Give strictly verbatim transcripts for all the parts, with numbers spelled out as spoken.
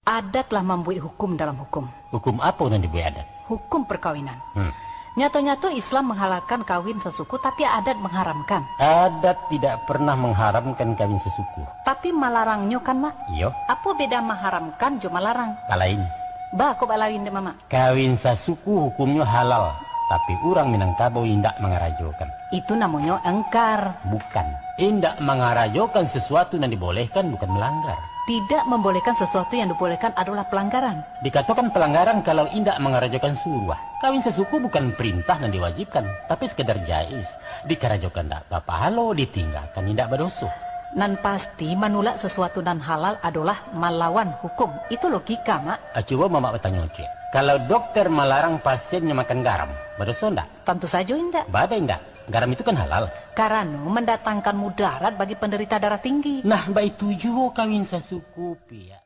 Adat lah mambuek hukum dalam hukum. Hukum apo nan dibuek adat? Hukum perkawinan. Hmm. Nyato-nyato Islam menghalalkan kawin sasuku, tapi adat mengharamkan. Adat tidak pernah mengharamkan kawin sasuku. Tapi malarangnyo kan, Mak? Iyo. Apo beda maharamkan jo malarang? Balain. Ba, kok balain dek Mamak? Kawin sasuku hukumnyo halal, tapi urang Minangkabau indak mangarajokan. Itu namonyo engkar. Bukan. Indak mangarajokan sesuatu nan dibolehkan bukan melanggar. Tidak membolehkan sesuatu yang dibolehkan adalah pelanggaran. Dikatokan pelanggaran kalau indak mangarajokan suruah. Kawin sasuku bukan perintah nan diwajibkan, tapi sekedar jaiz. Dikarajokan ndak bapahalo, ditinggakan indak badoso. Nan pasti, manulak sesuatu nan halal adolah malawan hukum. Itu logika, Mak. Ah, cubo Mamak batanyo ciek. Kalau dokter malarang pasiennyo makan garam, badoso ndak? Tantu sajo indak. Baa indak? Garam itu kan halal. Karano mandatangkan mudarat bagi penderita darah tinggi. Nah, baitu juo kawin sasuku, Piak.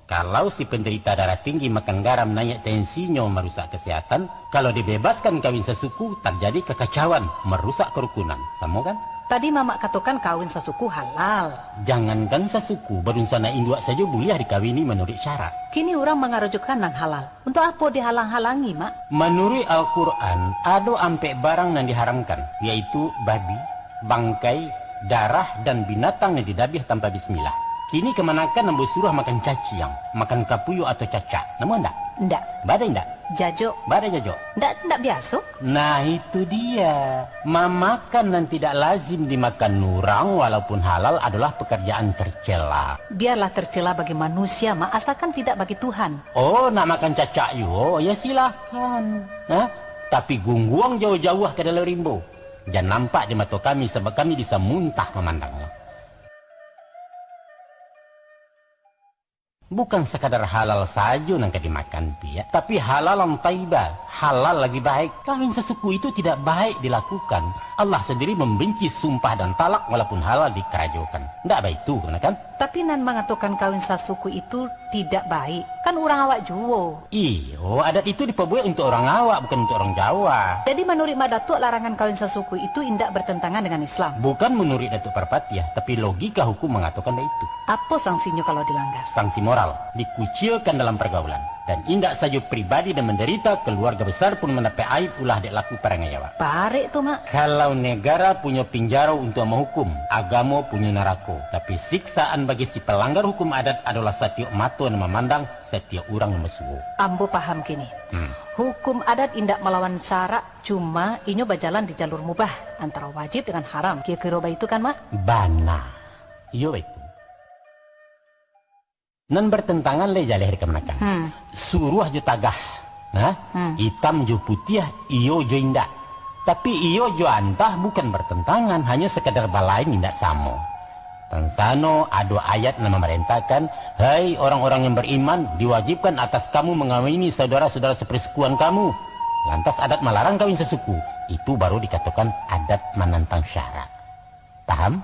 Kalau si penderita darah tinggi makan garam, naiak tensinyo, marusak kesehatan, kalau dibebaskan kawin sasuku, terjadi kekacauan, merusak kerukunan. Samo kan? Tadi Mamak katokan kawin sasuku halal. Jangankan sasuku, badunsanak induak sajo buliah dikawini manuruik syarak. Kini urang mangarajokan nan halal. Untuak apo dihalang-halangi, Mak? Manuruik Al-Quran, ado ampek barang nan diharamkan, yaitu babi, bangkai, darah, dan binatang nan didabiah tanpa bismillah. Kini kamanakan ambo suruah makan caciang, makan kapuyuak atau cacak. Namuah ndak? Ndak. Baa indak? Jajok. Baa jajok? Ndak, ndak biaso. Nah, itu dia. Mamakan nan tidak lazim dimakan urang, walaupun halal, adolah pekerjaan tercela. Biarlah tercela bagi manusia, Mak, asalkan tidak bagi Tuhan. Oh, nak makan cacak juo? Ya, silakan. Nah, tapi gungguang jauah-jauah ka dalam rimbo. Jan nampak di mato kami, sabab kami bisa muntah mamandangnyo. Bukan sakadar halal sajo nan ka dimakan, Piak, tapi halalan thayyibah, halal lagi baik. Kawin sasuku itu tidak baik dilakukan. Allah sendiri membenci sumpah dan talak walaupun halal dikarajokan. Ndak baitu, kan? Tapi nan mangatokan kawin sasuku itu tidak baik, kan urang awak juo. Iyo, adat itu dipabuek untuak urang awak, bukan untuak urang Jawa. Jadi, manuruik Mak Datuak, larangan kawin sasuku itu indak bertentangan dengan Islam? Bukan manuruik Datuak Parpatiah, tapi logika hukum mangatokan baitu. Apo sangsinyo kalau dilanggar? Sangsi moral, dikuciakan dalam pergaulan. Dan indak sajo pribadi nan mandarita, keluarga besar pun mandapek aib ulah dek laku parangai awak. Barek tu, Mak. Kalau negara punyo pinjaro untuak mahukum, agamo punyo narako. Tapi siksaan bagi si palanggar hukum adat adolah satiok mato nan mamandang, satiok urang nan basuo. Ambo paham kini. Hmm. Hukum adat indak malawan syarak, cuma inyo bajalan di jalur mubah, antara wajib dengan haram. Kiro-kiro baitu kan, Mak? Bana. Iyo, baitu. Nan bertentangan lai jaleh di kamanakan. Hmm. Suruah jo tagah. Nah, Hmm. itam jo putiah, iyo jo indak. Tapi iyo jo antah bukan bertentangan, hanyo sekadar balain indak samo. Tansano ado ayat nan mamarentahkan, "Hai orang-orang yang beriman, diwajibkan atas kamu mengawini saudara-saudara sepersekuan kamu." Lantas adat malarang kawin sasuku, itu baru dikatokan adat manantang syarak. Paham?